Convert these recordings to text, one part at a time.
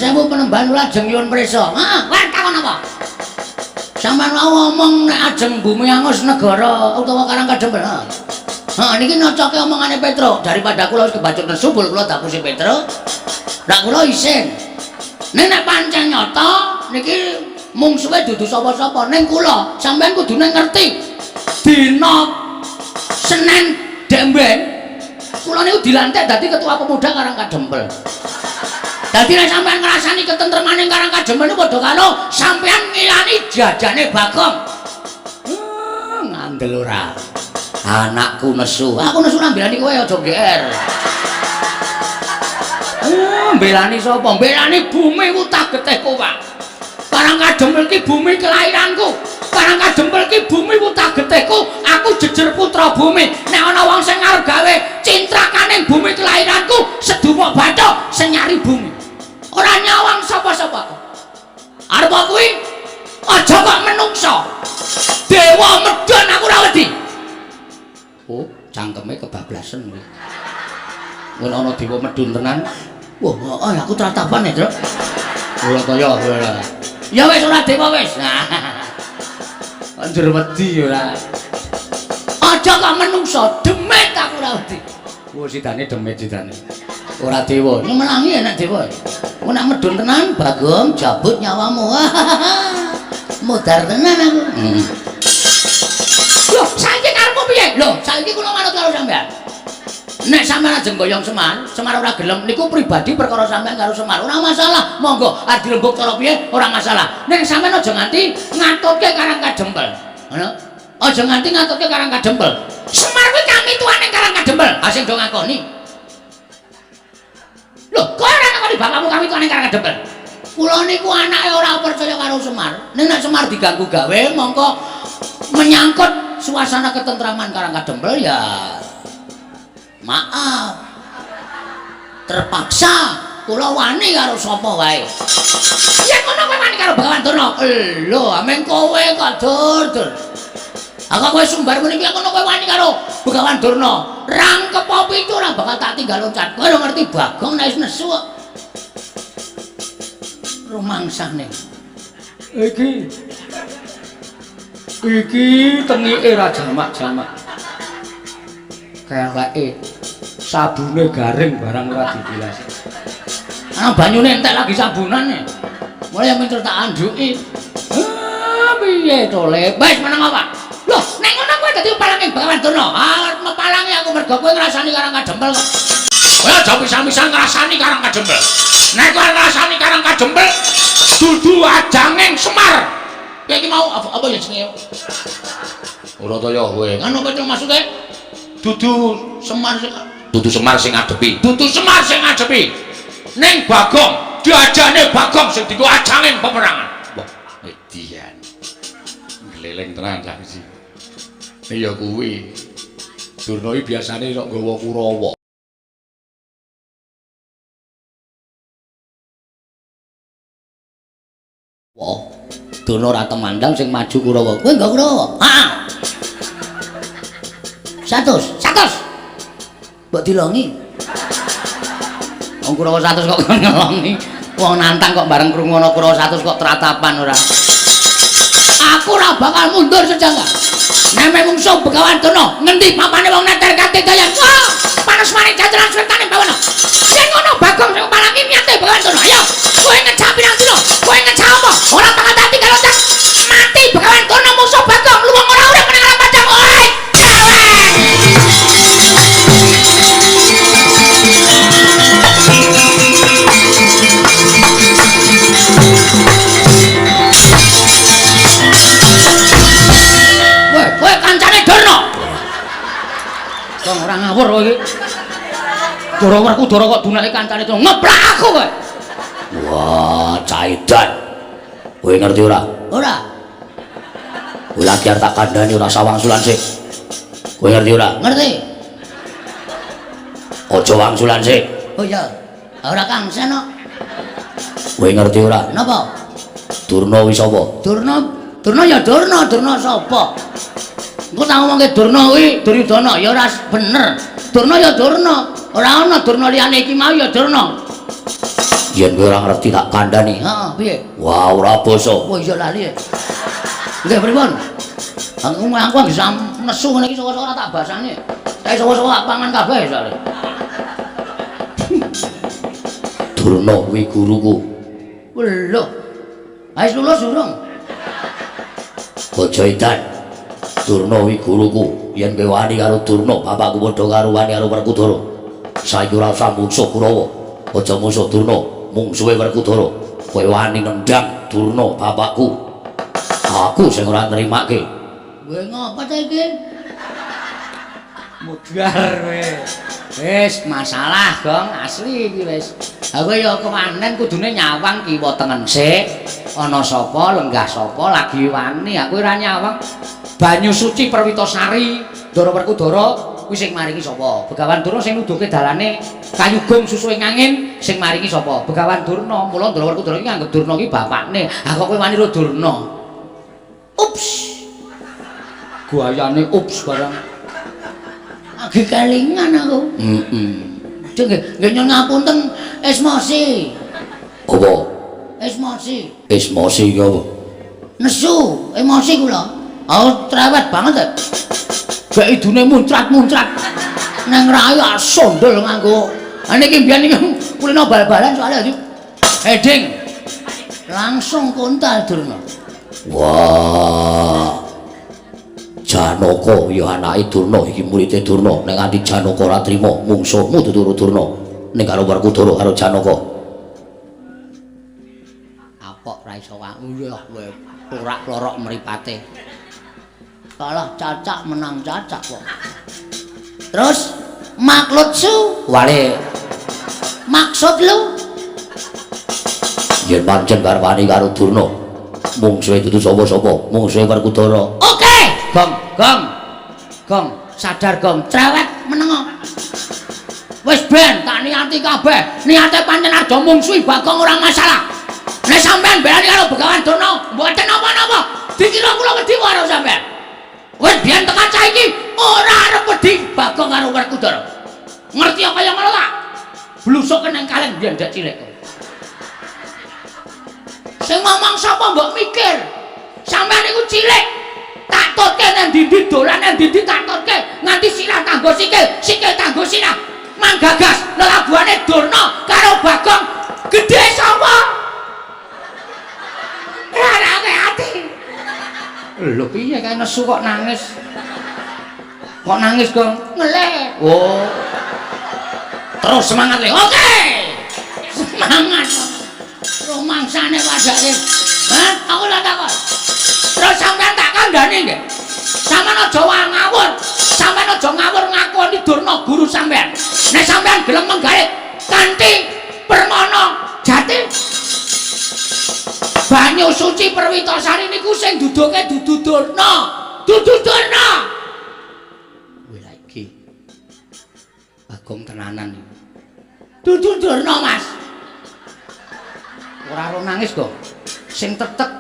Sewu penemban kula ajeng nyuwun prisa. Heeh, kowe takon apa? Sampeyan wau ngomong nek ajeng bumi angus negara utawa Karang Kadempel. Heeh. Heeh, niki nyocoke omongane Petro. Daripada kula wis kebacut nesu kula dapusi Petro. Lah kula isin. Nek nek pancen nyata niki mungsuhe dudu sapa-sapa ning kula, sampeyan kudune ngerti. Dina Senin demben kula niku dilantik dadi ketua pemuda Karang Kadempel. Dadi nek sampeyan ngrasani ketentremane Karang Kadempel niku padha karo sampeyan ngilani jajane Bagong. Ngandel ora. Anakku nesu. Aku nesu ora mbelani kowe aja GR. Mbelani sapa? Mbelani bumi wutah getihku, Pak. Karang Kadempel ki bumi kelahiranku. Karang Kadempel ki bumi wutah getihku. Aku jejer putra bumi. Nek ana wong sing arep gawe cintrakane bumi kelahiranku, sedumuk bathuk sing nyari bumi. Ora nyawang sapa-sapa. Arep kuwi aja kok menungsa. Dewa medhon aku ora wedi. Oh, cangkeme kebablasen kuwi. Ngono ana dewa medhun tenan. Wah, heeh aku tratapan ya, Truk. Ora kaya ora. Ya wis ora dewa wis. Anjur wedi ora. Aja kok menungsa, demit aku ora wedi. Wah, sidane demit sidane. Ora dewa. Nyemelangi enak dewa. Engko nek medhun tenan, Bagong jabut nyawamu. Modar tenan aku. Loh, saiki karepmu piye? Loh, saiki kula manut karo sampean. Nek sampean ajeng boyong Semar, Semar ora gelem niku pribadi perkara sampean karo Semar. Ora masalah. Monggo arep dirembug cara piye ora masalah. Nek sampean aja nganti ngatutke Karang Kadempel. Ngono. Aja nganti ngatutke Karang Kadempel. Semar kuwi kamituane Karang Kadempel. Ha sing do ngakoni. Loh, kok ora ngakoni bapakmu kamituane Karang Kadempel? Kula niku anake ora percaya karo Semar. Nek Semar diganggu gawe mongko menyangkut suasana ketentraman Karang Kadempel ya maaf, terpaksa kula wani karo sapa wae. Yen ngono kowe wani karo Begawan Durna. Lho, ameng kowe kok dur-dur. Aku kowe sumbar muni iki ngono kowe wani karo Begawan Durna. Rangkep pitu ora bakal tak tinggal loncat. Kowe ora ngerti Bagong nek wis nesu kok. Rumangsane. Iki iki tengike ra jamak-jamak. Keleke sabune garing barang ora dibilas. Ana banyune entek lagi sabunane. Mulai yang minter tak anduki. Ah, piye to, Le? Wis meneng apa? Loh, nek ngono kowe dadi pepalange Begawan Durna. Ah, mepalangi aku mergo kowe ngrasani Karang Kadempel kok. Kowe aja pisah-pisah ngrasani Karang Kadempel. Nek kowe ngrasani Karang Kadempel, dudu ajanging Semar. Kowe iki mau apa, apa ya jenenge? Ora kaya kowe. Ngono apa itu maksude? Dudu Semar sing Dudu Semar sing ngadepi. Dudu Semar sing ngadepi. Ning Bagong, diajane Bagong sing dienggo ajanging peperangan. Wah, edian. Gleleng tenan cah iki. Iya kuwi. Durna iki biasane sok nggawa Kurawa. Wah, Durna ora temandang sing maju Kurawa. Kowe nggo Kurawa? Heeh. 100, 100. Mbok dilongi. Wong Kurawa 100 kok ngelongi. Wong nantang kok bareng krungu ana Kurawa 100 kok tratapan ora. Aku ora bakal mundur sejangka. Neme mungsuh Begawan Durna, ngendi papane wong neter katidayan. Wah, panas maning jaturan swetane bawana. Yen ngono Bagong sing palangi niate Begawan Durna. Ayo, kowe ngejak pirang dina? Kowe ngejak apa? Ora bakal dadi karo cak. Mati Begawan Durna mungsuh Bagong, luwung ora urip meneng alam padang. Oi, dewek. Kowe, kowe kancane Durna. Wong ora ngawur kowe iki. Dara Werkudara kok dunake kancane Durna. Ngeplak aku kowe. Wah, caidan. Kowe ngerti ora? Ora. Kowe lagi arep tak kandhani ora sawangsulan sik. Kowe ngerti ora? Ngerti. Aja wangsulan sik. Oh iya. Ora kangsen kok. Kowe ngerti ora? Napa? Durna kuwi sapa? Durna, Durna ya Durna, Durna sapa? Engko tak ngomongke Durna kuwi Duryudana ya ora bener. Durna ya Durna, ora ana Durna liyane iki mau ya Durna. Yen kowe ora ngerti tak kandhani. Heeh, piye? Wah, ora basa. Oh iya lali. Nggih pripun? Aku bisa nesu ngene iki saka-saka ora tak basane. Saya saka-saka tak pangan kabeh soalé. Durna kuwi guruku. Lho. Wis lulus durung? Aja edan. Durna kuwi guruku. Yen kowe wani karo Durna, bapakku padha karo wani karo Werkudara. Saiki ora usah mungsuh Kurawa. Aja mungsuh Durna, mungsuhe Werkudara. Kowe wani nendang Durna bapakku. Aku sing ora nrimake. Kowe ngapa ta iki? Mudhar kowe. Wis masalah, Gong, asli iki wis. Aku ya kewanen kudune nyawang kiwa tengen sik. Ana sapa, lenggah sapa lagi wani, aku ora nyawang. Banyu suci Perwitasari, Ndara Werkudara kuwi sing maringi sapa? Begawan Durna sing nuduhke dalane kayu gong susuhe ngangin sing maringi sapa? Begawan Durna. Mula Ndara Werkudara iki nganggep Durna iki bapakne. Ha kok kowe wani ro Durna? Ups. Guayane ups barang. Lagi kelingan aku. Heeh. Nggih, nggih nyuwun ngapunten Esmosi. Apa? Esmosi. Esmosi iki apa? Nesu, emosi kula. Aku cerewet banget ya. Gek idune muncrat-muncrat. Nang raya sondol nganggo. Ha niki mbiyen iki kulino bal-balan soalnya iki. Heading. Langsung kontal Durna. Wah. Janaka ya anake Durna iki murite Durna. Nek nganti Janaka ora trima mungsuhmu dudu Durna. Ning karo Werkudara karo Janaka. Apok ra iso wae kowe porak-lorok mripate. Kalah cacak menang cacak kok. Terus maklutsu wale maksud lu yen pancen karwani karo Durna mungsuhe dudu sapa-sapa, mungsuhe Werkudara. Oke, Gong, Gong. Gong, sadar Gong, cerewet menengo. Wis ben tak niati kabeh. Niate pancen aja mungsuhi Bagong ora masalah. Nek sampean belani karo Begawan Durna, mboten napa-napa. Dikira kula wedi karo sampean. Wis biyen tekan saiki ora arep wedi Bagong karo Werkudara. Ngerti apa kaya ngono ta? Blusuk nang kaleng biyen dek cilik. Sing ngomong sapa mbok mikir? Sampeyan niku cilik. Tak tutke nang ndi-ndi dolan nang ndi-ndi tak tutke nganti sirah tanggo sikil, sikil tanggo sirah. Manggagas lelabuhane Durna karo Bagong gedhe sapa? Ora ati. Lho piye kae nesu kok nangis? Kok nangis, Gong? Ngelih. Oh. Terus semangat le. Oke. Semangat. Rumangsane padake. Hah? Aku ora takon. Terus sampean tak kandhani nggih. Sampeyan aja ngawur. Sampeyan aja ngawur ngakoni Durna guru sampean. Nek sampean gelem menggalit kanthi permana jati Banyu suci Perwitasari niku sing duduke dudu Durna. Dudu Durna. Wih lha iki. Bagong tenanan iki. Dudu Durna, Mas. Ora ro nangis kok. Sing tetek.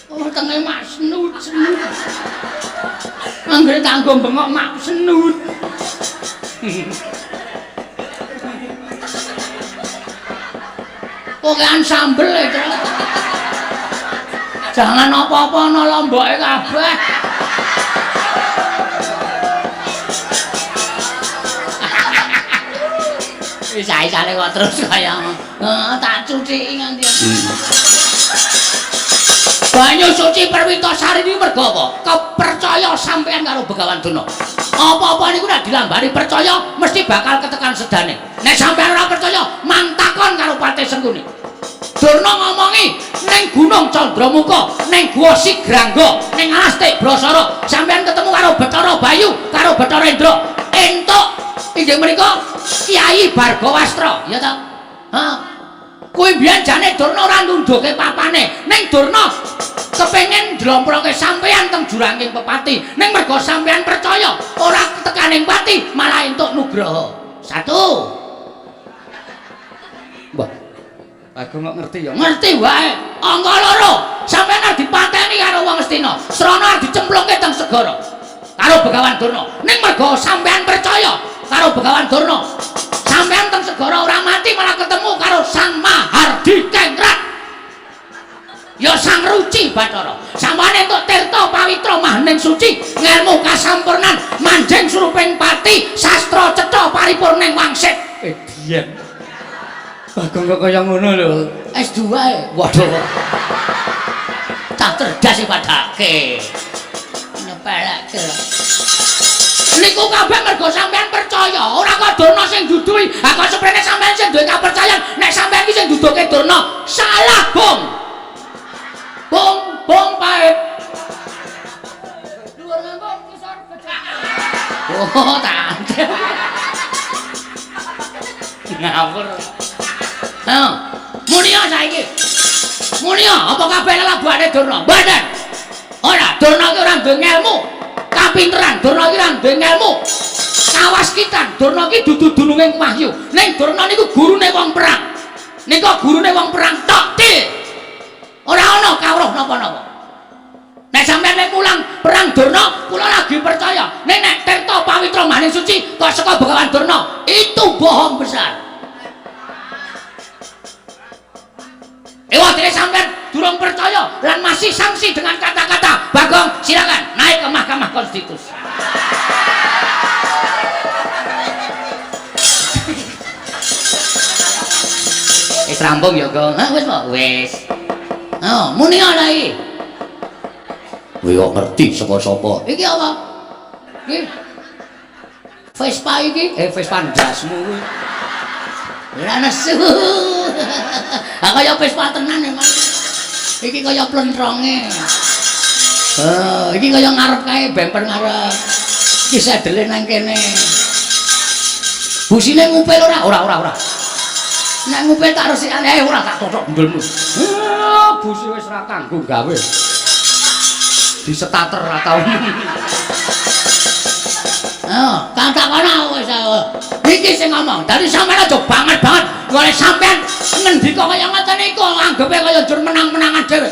Oh, tenge mak senut senut. Anggere tanggo bengok mak senut. Pokokan sambel e, Tru. Jangan apa-apa ana lomboke kabeh. Wis aisane kok terus kaya heeh tak cuciki nganti. Banyu suci Perwitasari niku mergo apa? Kepercaya sampean karo Begawan Durna. Apa-apa niku nek dilambari percaya mesti bakal ketekan sedane. Nek sampean ora percaya, mang takon karo Patih Sengkuni. Durna ngomongi ning Gunung Candramuka, ning Gua Sigrangga, ning Alas Tibrasara, sampean ketemu karo Bathara Bayu, karo Bathara Indra. Entuk inggih menika Kyai Bargawastra, ya ta? Hah. Kuwi mbiyen jane Durna ora nundhuke papane. Ning Durna kepengin ndlomproke sampean teng juranging pepati. Ning mergo sampean percaya ora tekaning pati malah entuk nugraha. Satu. Mbah. Bagong kok ngerti ya? Ngerti wae. Angka loro, sampean arep dipateni karo wong Astina. Srana arep dicemplungke teng segara karo Begawan Durna. Ning mergo sampean percaya karo Begawan Durna, Sampeyan teng segara ora mati malah ketemu karo Sang Mahardikengrat. Ya Sang Ruci Bathara. Sampeyan entuk tirta pawitra mahning suci, ngelmu kasampurnan, manjing suruping pati, sastra cetha paripurning wangsit. Edian. Bagong kok kaya ngono lho. S2 e. Waduh. Cah cerdas sing padake. Nyepelekke. Niku kabeh mergo sampean percaya, ora kok Durna sing duduhi. Ha kok seprene sampean sing duwe kapercayan nek sampean iki sing duduhke Durna. Salah, Bung. Bung, bung pahit. Dhuwur nganggo kisor becak. Oh, tante. Ngawur. Ayo, munia saiki. Munia, apa kabeh lelabuhane Durna? Mboten. Ora, Durna ki ora duwe ngelmu. Kapinteran Durna ki ora duwe ngelmu. Kawaskitan Durna ki dudu dununge wahyu. Ning Durna niku gurune wong perang. Nika gurune wong perang tok til. Ora ana kawruh napa-napa. Nek sampeyan nek mulang perang Durna, kula lagi percaya. Nek nek tirta pawitra maning suci kok saka Begawan Durna, itu bohong besar. Ewa dene sampean durung percaya lan masih sangsi dengan kata-kata Bagong, silakan naik ke Mahkamah Konstitusi. Wis rampung ya, Gong. Hah, wis po? Wis. Oh, muni ana iki. Kowe kok ngerti saka sapa? Iki apa? Iki Vespa iki, Vespa ndasmu kuwi. Ora nesu. Ha kaya Vespa tenan emang. Iki kaya plentronge. Oh, iki kaya ngarep kae, bemper ngarep. Iki sedele nang kene. Busine ngupil ora? Ora, ora, ora. Nek ngupil tak resikane, ora tak totok bendulmu. Busi wis ora kanggo gawe. Disetater ra tau. Oh, kang tak kono wis. Iki sing ngomong. Dadi sampeyan aja banget-banget golek sampeyan ngendika kaya ngoten niku anggepe kaya njur menang-menangan dhewe.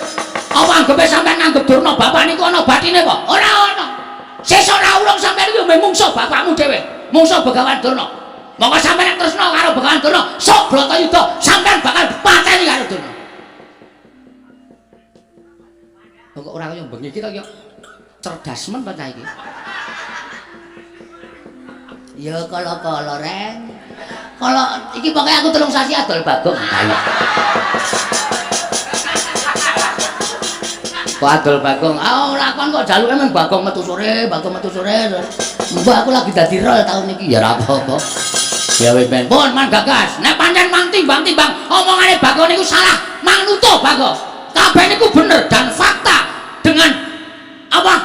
Apa anggepe sampeyan nganggep Durna bapak niku ana batine apa? Ora ana. Sesuk ora urung sampeyan iki mungsuh bapakmu dhewe, mungsuh Begawan Durna. Monggo sampeyan nek tresna karo Begawan Durna, sok Bratayuda sampeyan bakal dipateni karo Durna. Kok ora kaya bengi iki to ya cerdas men ta iki. Ya kala-kala reng. Kala iki pokoke aku 3 sasi adol Bagong. Ayo. Kok adol Bagong? Ah ora kon kok jaluke mung Bagong metu sore, Bagong metu sore. Mbah aku lagi dadi rol taun iki. Ya ora apa-apa. Ya wis ben. Pun man gagas. Nek pancen mang timbang-timbang omongane Bagong niku salah, mang nutuh Bagong. Kabeh niku bener dan fakta dengan apa?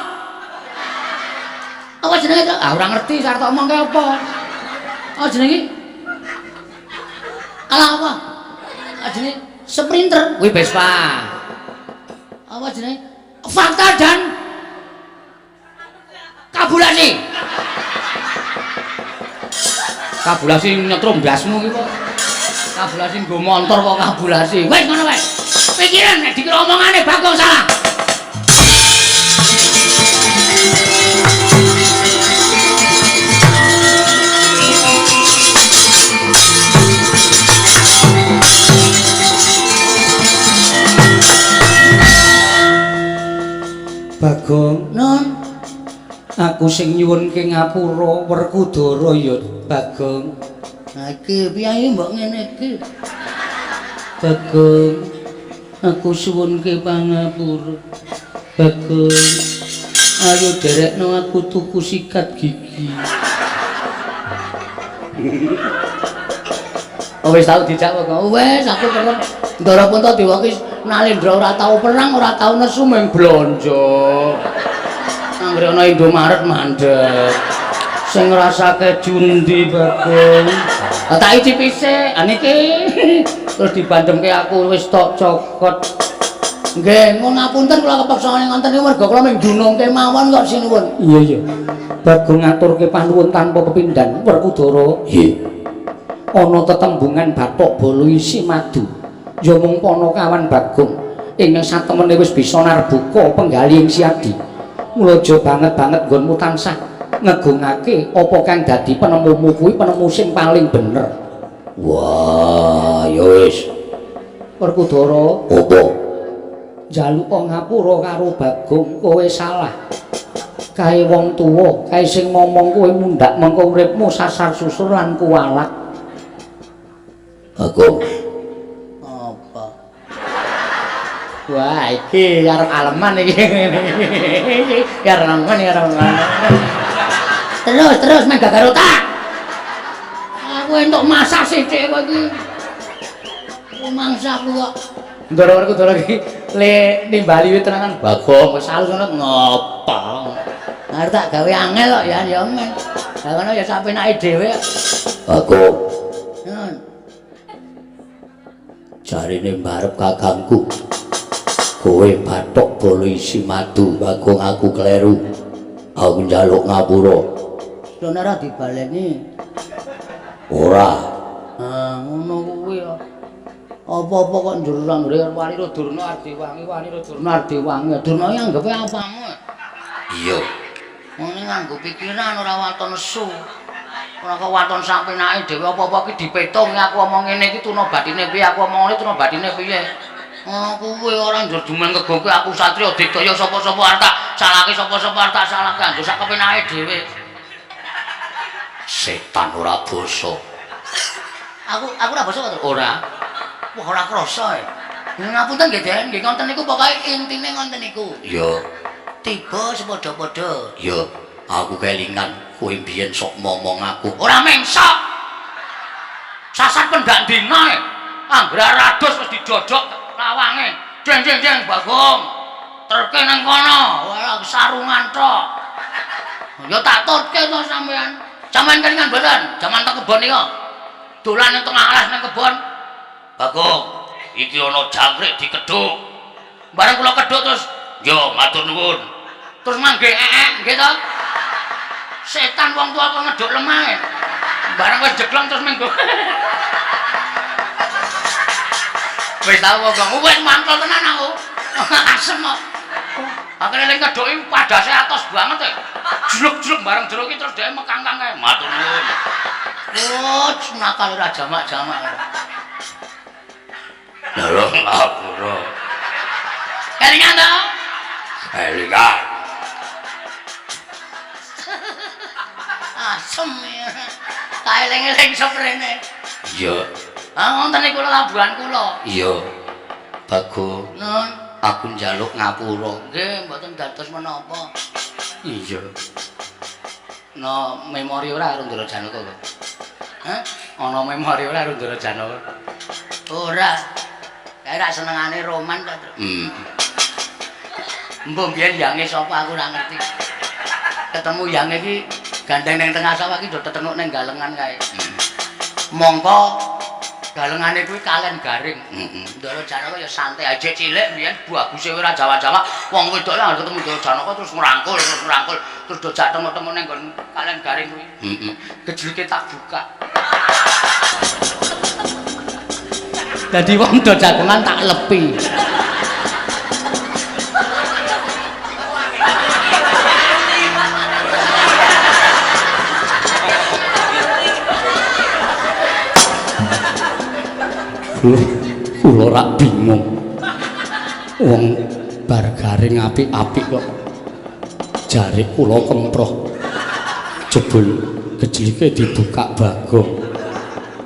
Apa jenenge to? Ah ora ngerti arep omong kae apa. Apa jenenge? Alah apa? Apa jenenge? Sprinter. Kuwi Vespa. Apa jenenge? Fakta dan kabulasi. Kabulasi nyetrum ndasmu ki kok. Kabulasi nggo montor kok kabulasi. Wis ngono wae. Pikiran nek dikira omongane Bagong salah. Bagong, Nun, aku sing nyuwunke ngapura Werkudara ya Bagong. Nah iki piye mbok ngene iki? Bagong, aku suwunke pangapura. Bagong, ayo derekno aku tuku sikat gigi. Oh wis tau dijak kok. Wis aku perang. Ndara Puntadewa ki Nalendra ora tau perang, ora tau nesu mung blonjo. Anggere ana Indomaret mandek. Sing ngrasake jundi Bagong. Lah tak icipi sik. Ha niki terus dibandemke aku wis tok cokot. Nggih, ngono ngapunten kula kepeksa ngoten niku mergo kula mung dunungke mawon kok sinuwun. Iya iya. Bagong ngaturke panuwun tanpa pepindhan Werkudara. Nggih. Ana tetembungan bathok bala isi madu. Ya mung panakawan Bagong ing satemene wis bisa narbuka penggalih ing Siadi. Mula aja banget-banget nggonmu tansah ngegungake apa kang dadi penemumu kuwi penemu sing paling bener. Wah, ya wis. Werkudara, Apa? njaluk ngapura karo Bagong, kowe salah. Kae wong tuwa, kae sing ngomong kowe mundhak mengko uripmu sasar susur lan kuwalak. Bagong. Apa? Wah, iki arep aleman iki. Iki arep aleman, iki arep aleman. Terus, terus main gagar otak. Aku entuk masak sithik kowe iki. Mangsa aku kok. Ndara Werkudara iki le nimbali wit tenanan Bagong wis alus ngono ngopo. Arep tak gawe angel kok ya ya men. Lah ngono ya sak penake dhewe. Bagong. Nun. Jarine mbarep kakangku. Kowe bathok bolo isi madu, Bagong aku kleru. Aku njaluk ngapura. Sono ora dibaleni. Ora. Ah, ngono kuwi ya. Apa-apa kok njur anggere wani ro Durna Ardewangi, wani ro Durna Ardewangi. Durna iki anggepe apamu? Iya. Ngene nganggo pikiran ora waton nesu. Ora kok waton sak penake dhewe apa-apa iki dipetung aku omong ngene iki tuna batine piye, aku omong ngene tuna batine piye. Ngono kuwi ora njur jumen kegongke aku satriya digdaya sapa-sapa arep tak salahke sapa-sapa arep tak salahke anggo sak kepenake dhewe. Setan ora basa. Aku ora basa to? Ora. Wah ora krasa e. Ngapunten nggih Den, nggih ngoten niku pokoke intine ngoten niku. Iya. Tiba sepadha-padha. Iya, aku kelingan kowe mbiyen sok momong aku. Ora mengsok. Sasat pendak dina e. Anggere rados wis dijojok lawange. Deng deng deng Bagong. Terke nang kono, ora sarungan tok. Ya tak tutke to sampean. Sampean kelingan mboten? Jaman teng kebon nika. Dolan nang tengah alas nang kebon. Bagong, iki ana jangkrik dikedhuk. Bareng kula kedhuk terus, yo matur nuwun. Terus mangke ee nggih to. Setan wong tua kok ngedhuk lemah. Bareng wis jeglong terus minggu. Wis tau Bagong, wis mangkel tenan aku. Asem kok. Akhire ling kedhuki padase atos banget e. Jluk-jluk bareng jero iki terus dhek mekangkang kae. Matur nuwun. Oh, nakal ora jamak-jamak. Njaluk ngapura. Kelingan to? Kelingan. Asem ya. Tak eling-eling seprene. Iya. Ah ngoten niku labuhan kula. Iya. Bagong. Nun, aku njaluk ngapura. Nggih, mboten dados menapa. Iya. No memori ora karo Ndara Janaka kok. Hah? Ana memori ora karo Ndara Janaka? Ora. Kae rak senengane roman to, Tru. Mbok mbiyen yange sapa aku ora ngerti. Ketemu yange iki gandeng ning tengah sawah iki do tetenuk ning galengan kae. Mongko galengane kuwi kalen garing. Ndara Janaka ya santai aja cilik mbiyen baguse ora Jawa-Jawa. Wong wedok lak ketemu Ndara Janaka terus ngrangkul, terus ngrangkul, terus do jak temu-temu ning nggon kalen garing kuwi. Gejlike tak buka. Dadi wong do jagongan tak lepi. Kula rak bingung. Wong bar garing apik-apik kok jare kula kemproh. Jebul gejlike dibuka Bagong.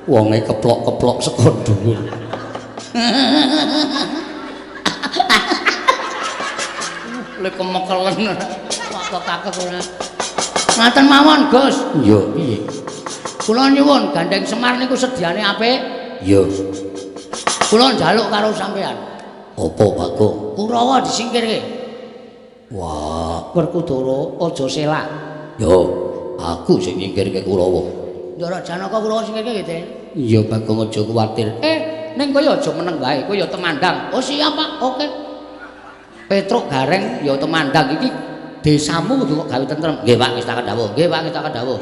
Wonge keplok-keplok saka dhuwur. Le kemekelen kok kakek ora. Ngaten mawon, Gus. Iya, piye? Kula nyuwun gandeng Semar niku sediane apik. Iya. Kula njaluk karo sampean. Apa, Bagong? Kurawa disingkirke. Wah, Werkudara aja selak. Yo, aku sing nyingkirke Kurawa. Ndara Janaka Kurawa singkirke nggih, Den. Iya, Bagong aja kuwatir. Ning kowe aja meneng wae, kowe ya temandang. Oh, siap, Pak. Oke. Petruk Gareng ya temandang iki desamu kudu kok gawe tentrem. Nggih, Pak, wis tak dawuh. Nggih, Pak, wis tak dawuh.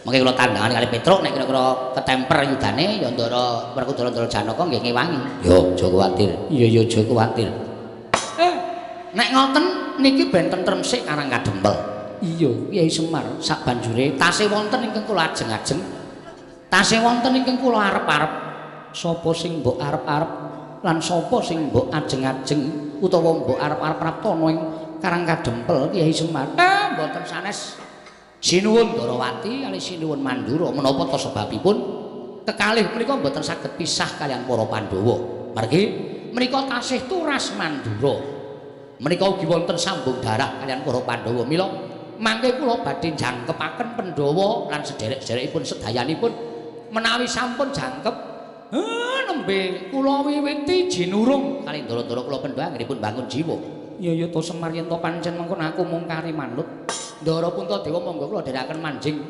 Mengke kula tandhangan kali Petruk nek kira-kira ketemper yudane ya Ndara Werkudara Ndara Janaka nggih ngewangi. Yo, aja kuwatir. Iya, ya aja kuwatir. Nek ngoten niki ben tentrem sik Karang Kadempel. Iya, Kyai Semar sak banjure tasih wonten ingkang kula ajeng-ajeng. Tasih wonten ingkang kula arep-arep. Sapa sing mbok arep-arep lan sapa sing mbok ajeng-ajeng utawa mbok arep-arep praptana ing Karang Kadempel Kyai Semar? Mboten sanes. Sinuwun Darawati kalih sinuwun Mandura menapa ta sebabipun kekalih menika mboten saged pisah kaliyan para Pandhawa. Margi menika tasih turas Mandura. Menika ugi wonten sambung darah kaliyan para Pandhawa. Mila mangke kula badhe jangkepaken Pandhawa lan sederek-sederekipun sedayanipun menawi sampun jangkep nembe kula wiwiti jinurung kalih ndara-ndara kula Pandhawa anggenipun bangun jiwa. Ya ya to Semar yen to pancen mengkono aku mung kari manut. Ndara Puntadewa monggo kula dherekaken manjing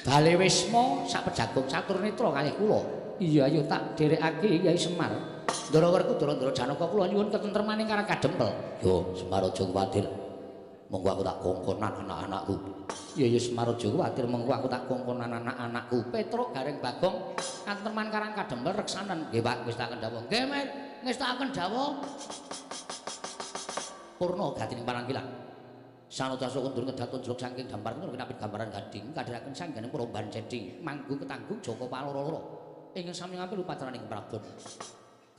bale wisma sak pejagung caturnetra kalih kula. Iya ayo tak dherekake Kyai Semar. Ndara Werkudara Ndara Janaka kula nyuwun ketentremaning Karang Kadempel. Yo Semar aja kuwatir. Monggo aku tak kongkonan anak-anakku. Iya ya Semar aja kuwatir monggo aku tak kongkonan anak-anakku. Petruk Gareng Bagong katentreman Karang Kadempel reksanen. Nggih Pak, wis tak kendhawuh. Nggih Met, ngestakaken dawuh. Purna gatining parangkilan. Sanata kundur kedaton jlok saking dampar kinapit gambaran gading kadheraken sangganing para bancedi manggung ketanggung Jaka Paloro-loro ingkang sami ngampil upacaraning Prabon.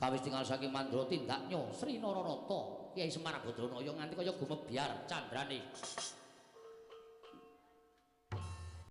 Kawis tinggal saking Mandura tindaknya Sri Nararata Kyai Semar Badranaya nganti kaya gumebyar candrane.